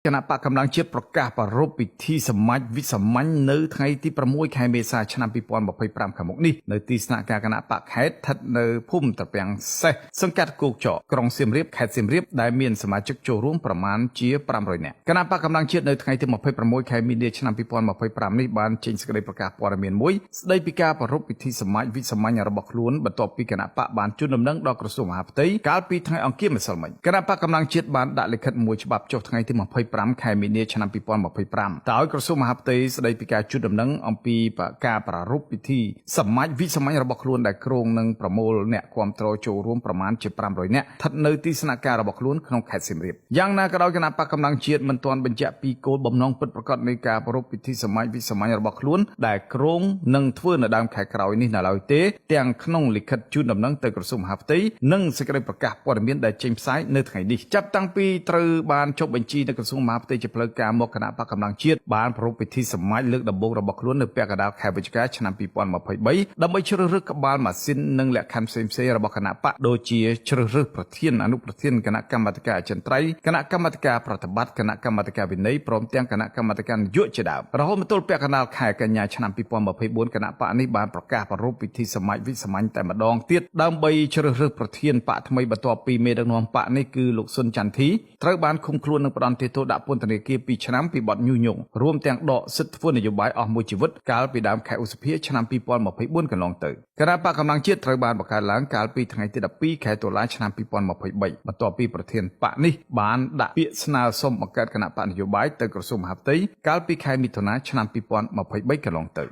គណបក្សកម្លាំងជាតិប្រកាសប្រារព្ធពិធីសមាជវិសាមញ្ញនៅថ្ងៃទី6ខែមេសាឆ្នាំ2025ខាងមុខនេះនៅទីស្នាក់ការគណបក្សខេត្តស្ថិតនៅភូមិត្រពាំងសេះសង្កាត់គោកចកក្រុងសៀមរាបខេត្តសៀមរាបដែលមានសមាជិកចូលរួមប្រមាណជា500នាក់គណបក្សកម្លាំងជាតិនៅថ្ងៃទី26ខែមីនាឆ្នាំ2025នេះបានចេញសេចក្តីប្រកាសព័ត៌មានមួយស្តីពីការប្រារព្ធពិធីសមាជវិសាមញ្ញរបស់ខ្លួនបន្ទាប់ពីគណបក្សបានជូនដំណឹងដល់ក្រសួងមហាផ្ទៃកាលពីថ្ងៃអង្គារម្សិលមិញគណបក្សកម្លាំងជាតិបានដាក់លិខិតមួយច្បាប់ចុះថ្ងៃទី25ខែមីនាឆ្នាំ2025តើឲ្យក្រសួងមហាផ្ទៃស្តីពីការជូនដំណឹងអំពីការប្រារព្ធពិធីសមាជវិសាមញ្ញរបស់ខ្លួនដែលគ្រោងនឹងប្រមូលអ្នកគាំទ្រចូលរួមប្រមាណជា500នាក់ស្ថិតនៅទីស្នាក់ការរបស់ខ្លួនក្នុងខេត្តសៀមរាបយ៉ាងណាក៏ដោយគណបក្សកម្លាំងជាតិមិនទាន់បញ្ជាក់ពីគោលបំណងពិតប្រាកដនៃការប្រារព្ធពិធីសមាជវិសាមញ្ញរបស់ខ្លួនដែលគ្រោងនឹងធ្វើនៅដើមខែក្រោយនេះនៅឡើយទេទាំងក្នុងលិខិតជូនដំណឹងទៅក្រសួងមហាផ្ទៃនិងសេចក្តីប្រកាសព័ត៌មានដែលចេញផ្សាយនៅថ្ងៃនេះចាប់តាំងពីត្រូវបានចុះបញ្ជីនៅក្រសួងមហាផ្ទៃជាផ្លូវការមកគណបក្សកម្លាំងជាតិបានប្រារព្ធពិធីសមាជលើកដំបូងរបស់ខ្លួននៅពាក់កណ្ដាលខែវិច្ឆិកាឆ្នាំ2023ដើម្បីជ្រើសរើសក្បាលម៉ាស៊ីននិងលក្ខខណ្ឌផ្សេងៗរបស់គណបក្សដូចជាជ្រើសរើសប្រធានអនុប្រធានគណៈកម្មាធិការអចិន្ត្រៃយ៍គណៈកម្មាធិការប្រតិបត្តិគណៈកម្មាធិការវិន័យព្រមទាំងគណៈកម្មាធិការនយោបាយជាដើមរហូតមកទល់ពាក់កណ្ដាលខែកញ្ញាឆ្នាំ2024គណបក្សនេះបានប្រកាសប្រារព្ធពិធីសមាជវិសាមញ្ញតែម្ដងទៀតដើម្បីជ្រើសរើសប្រធានបក្សថ្មីបន្ទាប់ពីមេដឹកនាំបក្សនេះគឺលោកសុនចន្ទធីត្រូវបានឃុំខ្លួននិងផ្ដន្ទាទោសដាក់ពន្ធនាគារ2ឆ្នាំពីបទញុះញង់រួមទាំងដកសិទ្ធិធ្វើនយោបាយអស់មួយជីវិតកាលពីដើមខែឧសភាឆ្នាំ2024កន្លងទៅគណបក្សកម្លាំងជាតិត្រូវបានបង្កើតឡើងកាលពីថ្ងៃទី12ខែតុលាឆ្នាំ2023បន្ទាប់ពីប្រធានបក្សនេះបានដាក់ពាក្យស្នើសុំបង្កើតគណបក្សនយោបាយទៅក្រសួងមហាផ្ទៃកាលពីខែមិថុនាឆ្នាំ2023កន្លងទៅ។